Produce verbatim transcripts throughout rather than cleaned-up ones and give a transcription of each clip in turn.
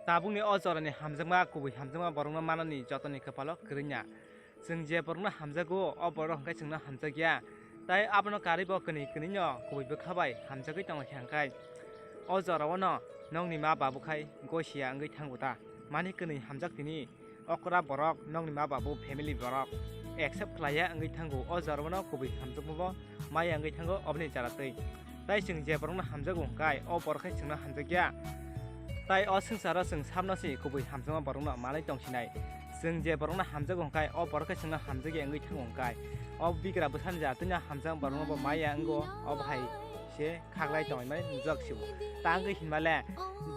Tabukni o jorani hamjakma, kubui hamjakma borokno manani jotoni kwpalo kwrwngya. Chwng je borokno hamjago, o borok hwnkhe chwngno hamjakya. Tai abono karwi bo kwnwi kwnwino kubui bwkha bai hamjagwi tonglaikha hwnkhe, o jorao no nokni ma babu khai gosia wngwi thango ta? Mani kwnwi hamjak tini. Okra borok, nokni ma babu, family borok accept khlaiya wngwi thango. O jorao no kubui hamjakma bo maya wngwi thango oboni jara twi. Tai chwng je borokno hamjago hwnkhe, o borok khai chwngno hamjakya. Tai o swngcharo chwng sabno se kubui hamjakma borokno manwi tongsinai. Chwng je borokno hamjago hwnkhe, o borok khai chwngno hamjakya wngwi thango hwnkhe, o bigra bwsani jara twino hamjakma borokno bo maya wngo, obo hai se khaklai tongmani nujak sibo. Tangwi hinmale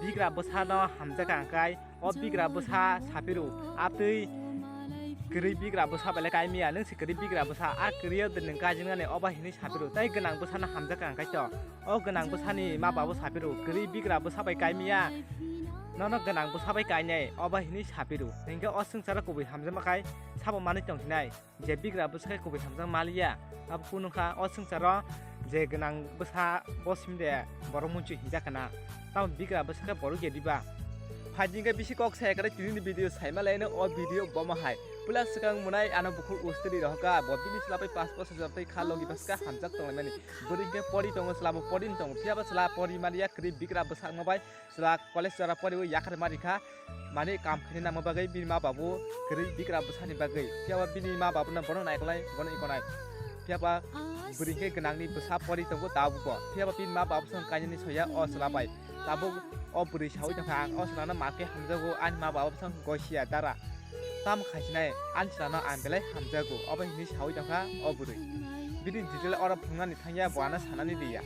bigra bwsano hamjakha hwnkhe, o bigra bwsa saphiro, atwi kwrwi bigra bwsa belai kaimiya, nwng se kwrwi bigra bwsa, a kwrwi o nwng kaijaknani obo hinwi saphiro, tei gwnang bwsano hamjakha hwnkhe to, o gwnang bwsani ma babu saphiro, kwrwi bigra bwsa bai kaimiya, nono gwnang bwsa bai kainai, obo hinwi saphiro, hinkhe o swngcharo kubui hamjakma khai sabo manwi tongsinai. Je bigra bwsa khe kubui hamjak maliya, abo kunu kha o swngcharo je gwnang bwsa bo simde borok muichu hinjak kana, tamo bigra bwsa khe borok ya diba? Phaidi hwnkhe bisi kok saya kwrwi tinini video saima laino o video bomo hai. Puila swkang mwnai ano bukhuk ustri rohoka, bo bini chwla bai pas bosor jora tei kha logi bwskha hamjak tonglaimani. Bwrwi hwnkhe pori tongo, chwla bo pori tongo, phiya bo chwla pori maliya kwrwi bigra bwsa wngma bai. Chwla college jora poriwi yakarma rikha, mani kam khaina nangma bagwi bini ma babu kwrwi bigra bwsani bagwi. Phiya ba bini ma babuno bono naikolnai, bono ikonai. Phiya ba bwrwi hwnkhe gwnangni bwsa pori tongo tabukbo. Phiya ba bini ma babu song kainani soya o chwla bai. Tabuk o bwrwi sawi tongkha, "Ang o chwlano ma khe hamjago, ani ma babu song gosia dara." Tamo khaisinai, ani chwlano ang belai hamjago, obo hinwi sawi tongkha o bwrwi. Bini detail oro phunuknani thangya, bo ano sanani riya.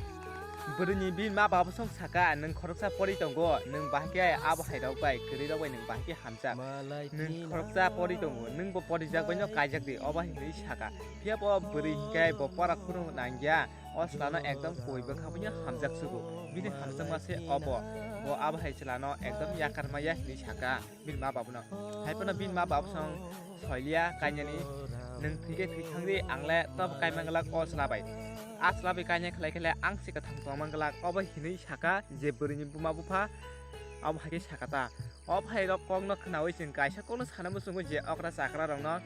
Bwrwini bini ma babu song saka, "Nwng khoroksa pori tongo, nwng bahai khe abo hairok bai, kwrwirok bai nwng bahai khe hamjak. Nwng khoroksa pori tongo, nwng bo porijak baino kaijak di," obo hinwi saka. Phiya bo bwrwi hinkhe bo pora khunu nangya, o chwlano ekdom koi bwkha buino hamjak sugo. Bini hamjakma se obo, bo abo hai chwlano ekdom yakar maya hinwi saka. Bini ma babuno. Hai phano bini ma babu song soiliya kainani, "Nwng thwikhe thwi thangdi, ang le tobo kaimang glak o chwla bai. A chwla bai kainai khlai khe le ang se kwthang tongmang glak," obo hinwi saka je bwrwini buma bupha, abo hai khe saka ta. O phairok kokno khwnawi chwng kaisa kokno sana muchungo je okra chakra rokno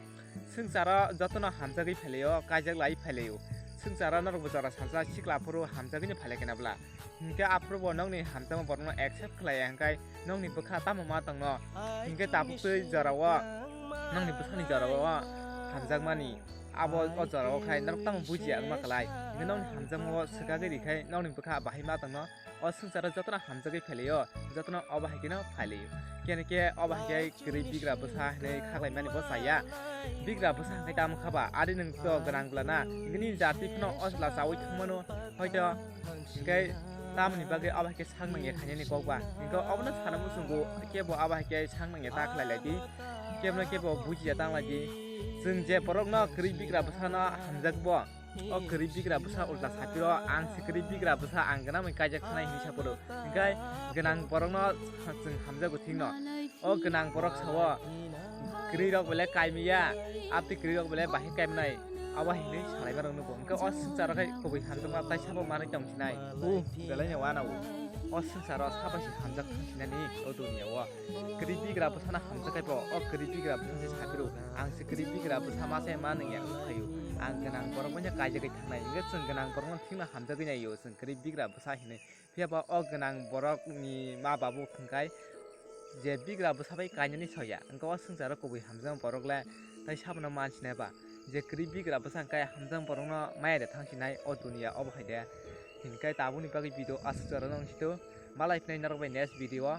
swngcharo jotono hamjagwi phailaio, kaijak lai phailaio. Swngcharo norokbo jora sajak sikla phuru hamjagwino phailai khe na bwla. Hinkhe aphuru bo nokni hamjakma borokno accept khlaiya, hinkhe nokni bwkha tamo ma tongno? Hinkhe tabuk twi jorao, nokni bwsani jorao hamjakmani abo o jorao khai norok tamo bujiya wngma klai. Hinkhe nokni hamjakmao swkagwi rikhai nokni bwkha bahai ma tongno? O swngcharo jotono hamjagwi phailaio, jotono obo hai kheno phailaio. Kene khe obo hai khe kwrwi bigra bwsa hinwi khaklaimani bo chaya. Bigra bwsa hwnkhe tamo kha ba? Ari nwng to gwnang bwla na? Nini jati phano o chwla chaui thangmano, hoito hwnkhe tamoni bagwi abo hai khe sak nangya khainani kok ba? Hinkhe obono sana muchungo kebo abo hai khe sak nangya ta khlai lai di, kebono kebo bujiya tang lai di. Chwng je borokno kwrwi bigra bwsano hamjak bo, o kwrwi bigra bwsa ulta saphiro, "Ang se kwrwi bigra bwsa, ang gwnangmani kaijak thanai," hinwi saphuru. Hinkhe gwnang borokno chwng hamjago thikno. O gwnang borok sao, "Kwrwi rok belai kaimiya, abtwi kwrwi rok belai bahai kaimnai," abo hinwi salai ma rok nugo. Hinkhe o swngcharo khai kubui hamjakma tai sabo manwi tong sinai. U, belai no wana o. O swngcharo sabo se hamjak thang sinani o duniya o. Kwrwi bigra bwsano hamjak khai bo, o kwrwi bigra bwsa se saphiro, "Ang se kwrwi bigra bwsa ma se ma nangya wng thaio. Ang gwnang borok bai no kaijagwi thangnai." Hinkhe chwng gwnang borokno thikno hamjagwi naio chwng kwrwi bigra bwsa hinwi. Phiya ba o gwnang borokni ma babu hwnkhe je bigra bwsa bai kainani soya, hinkhe o swngcharo kubui hamjakma borok le tai sabono mansinai ba? Je kwrwi bigra bwsa hwnkhe hamjakma borokno maya de thang sinai o duniya obo hai de. Hinkhe tabukni bagwi video aswk jorano wng sitio. Malai phinai norok bai next video o.